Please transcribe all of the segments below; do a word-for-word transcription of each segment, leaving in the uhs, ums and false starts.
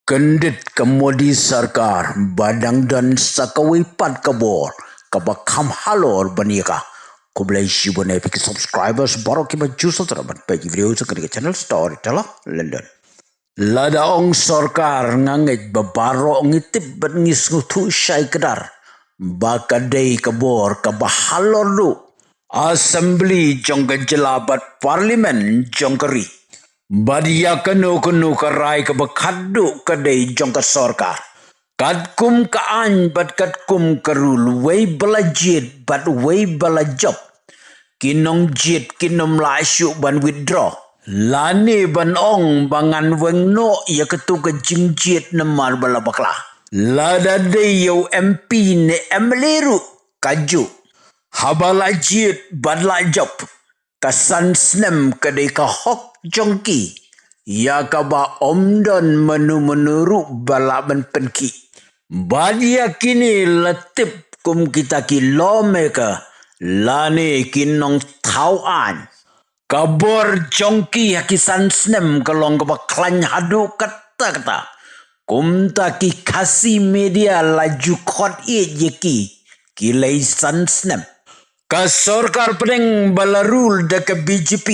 Kyndit ka Modi sorkar ba dang don sa kawei pat ka bor kaba kham halor ban ïa ka. Khublei shibun ïa phi ki subscribers baroh kiba ju sngewthuh ban peit ki video jong kane ka channel Storyteller London. Lada ong sorkar, nga ngeit ba baroh ngi tip bad ngi sngewthuh shai kdar ba ka dei ka bor kaba halor duh Assembly jong ka jylla bad Parliament jong ka ri. Bad ïa kano kano ka rai kaba khatduh ka dei jong ka sorkar. Katkum ka aiñ bad katkum ka rule, wei ba la jied bad wei ba la jop, ki nongjied kin ym lah shuh ban withdraw lane ban ong ba ngan weng noh ïa katu ka jingjied namar ba la bakla. Lada dei ïa u M P ne M L A ruh kajuh, haba la jied bad la jop, ka san snem ka dei ka hok jong ki ïa kaba ym don mano mano ruh ba lah ban pynkhih. Bad ïa kine la tip kum kita ki lawmaker lane ki nongthaw aiñ. Ka bor jong ki ha ki san snem ka long kaba khlaiñ haduh katta katta. Kumta ki Khasi media la ju khot ïeit ïa ki, ki lei san snem. Ka sorkar pdeng ba la rule da ka B J P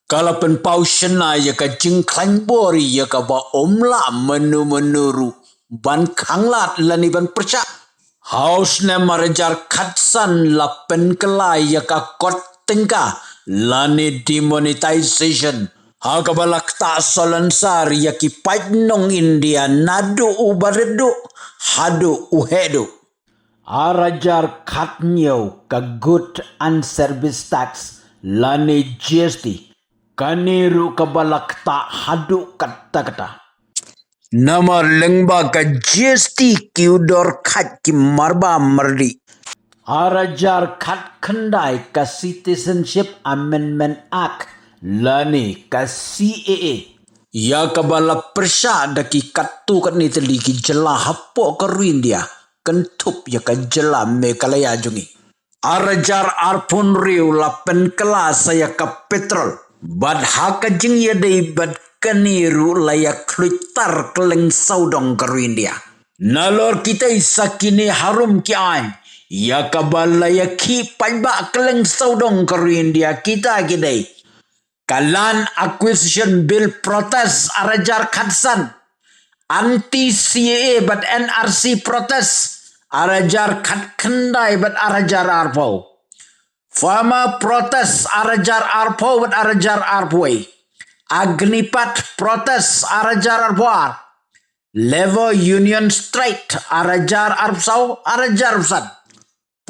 ka la pynpaw shynna ïa ka jingkhlaiñ bor ïa kaba ym lah mano mano ruh ban khanglad lane ban pyrshah. Ha u snem ar hajar khatsan la pynkylla ïa ka kot tyngka lane demonetization, ha kaba la ktah salonsar ïa ki paid nong India naduh u barit duh haduh u heh duh. Ar hajar khathynñiew ka Good and Service Tax lane G S T, kane ruh kaba la ktah haduh katta katta. Namar lyngba ka G S T ki u dor khat ki marba mardih. Ar hajar khatkhyndai ka Citizenship Amendment Act lane ka C A A, ïa kaba la pyrshah da ki katto katne tylli ki jylla hapoh ka ri India, kynthup ïa ka jylla Meghalaya jong ngi. Ar hajar arphew hynriew la pynkylla sa ïa ka petrol. Bad ha ka jingïadei bad kane ruh la ïa khluit tar kylleng sawdong ka ri India. Nalor kitei sa kine harum ki aiñ ïa kaba la ïa khih paidbah kylleng sawdong ka ri India, kita ki dei: ka Land Acquisition Bill protest ar hajar khatsan, Anti C A A bad N R C protest ar hajar khatkhyndai bad ar hajar arphew, Farmer protest ar hajar arphew bad ar hajar arphew wei, Agnipath protest ar hajar arphew ar, Labour Union Strike ar hajar arphew saw, ar hajar arphew san,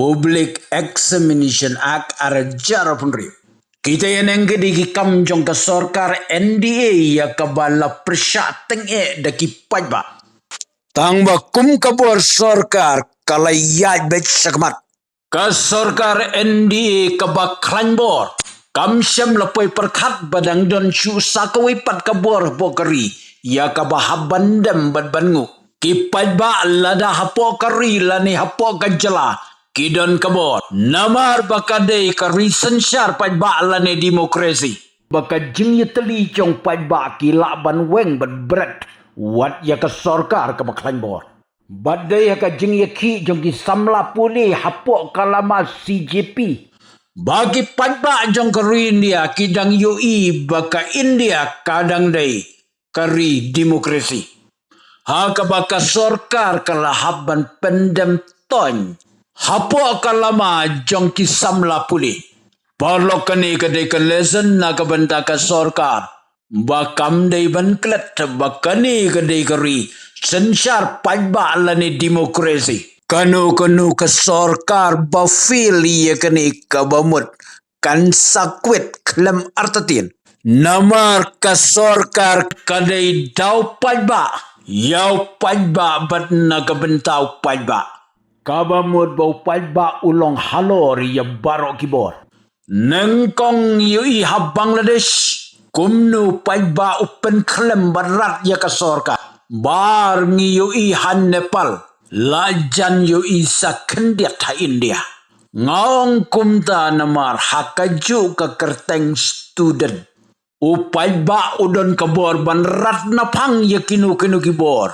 Public Examination Act ar hajar arphew hynriew. Kita ïa neng ki dei ki kam jong ka sorkar N D A ïa kaba la pyrshah tyngeh da ki paidbah. Tang ba kum ka bor sorkar ka la ïaid beit shakhmat, ka sorkar N D A kaba khlaiñ bor kam shym la poi pyrkhat ba dang don shuh sa kawei pat ka bor hapoh ka ri ïa kaba hap ban dem bad ban nguh. Ki paidbah lada hapoh ka ri lane hapoh ka jylla ki don ka bor, namar ba ka dei ka ri synshar paidbah lane demokrasi, ba ka jingïatylli jong paidbah ki lah ban weng bad bret wat ïa ka sorkar kaba khlaiñ bor. Bad dei ha ka jingïakhih jong ki samla pule hapoh ka lama C J P ba ki paidbah jong ka ri India ki dang ïohi ba ka India ka dang dei ka ri demokrasi, ha kaba ka sorkar ka la hap ban pyndem toiñ hapoh ka lama jong ki samla pule. Paralok, kane ka dei ka lesson na ka bynta ka sorkar ba kam dei ban klet ba kane ka dei ka ri synshar paidbah lane demokrasi. Kano kano ka sorkar ba fail ïa kane kaba mut kan sa kwit khlem artatien. Namar ka sorkar ka dei da u paidbah, ïa u paidbah bad na ka bynta u paidbah. Kaba mut ba u paidbah u long halor ïa baroh ki bor. Nyngkong ngi ïohi ha Bangladesh kumno u paidbah u pynkhlem bad rat ïa ka sorkar. Ba ar ngi ïohi ha Nepal, la jan ïohi sa khyndiat ha India. Nga ong kumta namar ha kajuh ka kyrteng student, U paidbah u don ka bor ban rat naphang ïa kino kino ki bor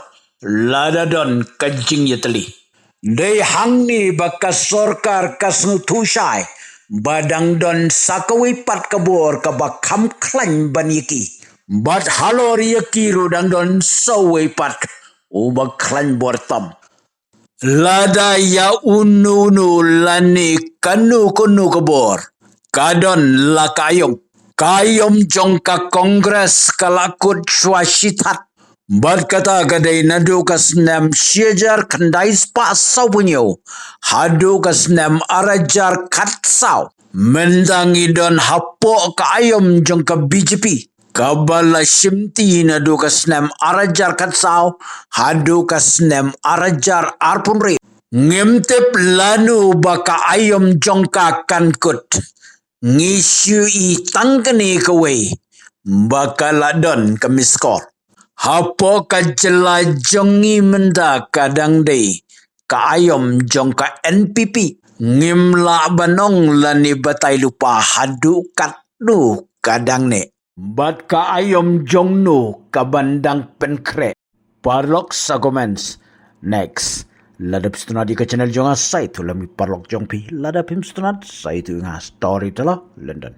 lada don ka jingïatylli. Dei hangne ba ka sorkar ka sngewthuh shai ba dang don sa kawei pat ka bor kaba kham khlaiñ ban ïa ki. Bad halor ïa ki ruh dang don sa uwei pat uba khlaiñ bor tam. Lada ïa uno uno lane kano kano ka bor ka don la ka aïom, ka aïom jong ka Congress ka la kut shuwa shi thad. Bad kata ka dei naduh ka snem shi hajar khyndai spah sawphew hynñiew haduh ka snem ar hajar khatsaw. Mynta ngi don hapoh ka aïom jong ka B J P kaba la shimti naduh ka snem ar hajar khatsaw haduh ka snem ar hajar arphew hynriew. Ngim tip lano ba ka aïom jong ka kan kut. Ngi shu i tang kane kawei ba ka la don ka miskor. Hapoh ka jylla jong ngi mynta ka dang dei ka aïom jong ka N P P. Ngim lah ban ong lane batai lypa haduh katno ka dang neh. Bad ka aïom jong no kaban dang pynkhreh. Paralok sa comments. Next. Lada phi sngewtynnat ïa ka channel jong nga sa ïathuh lem ïa paralok jong phi. Lada phim sngewtynnat sa ïathuh ïa nga. Storyteller London.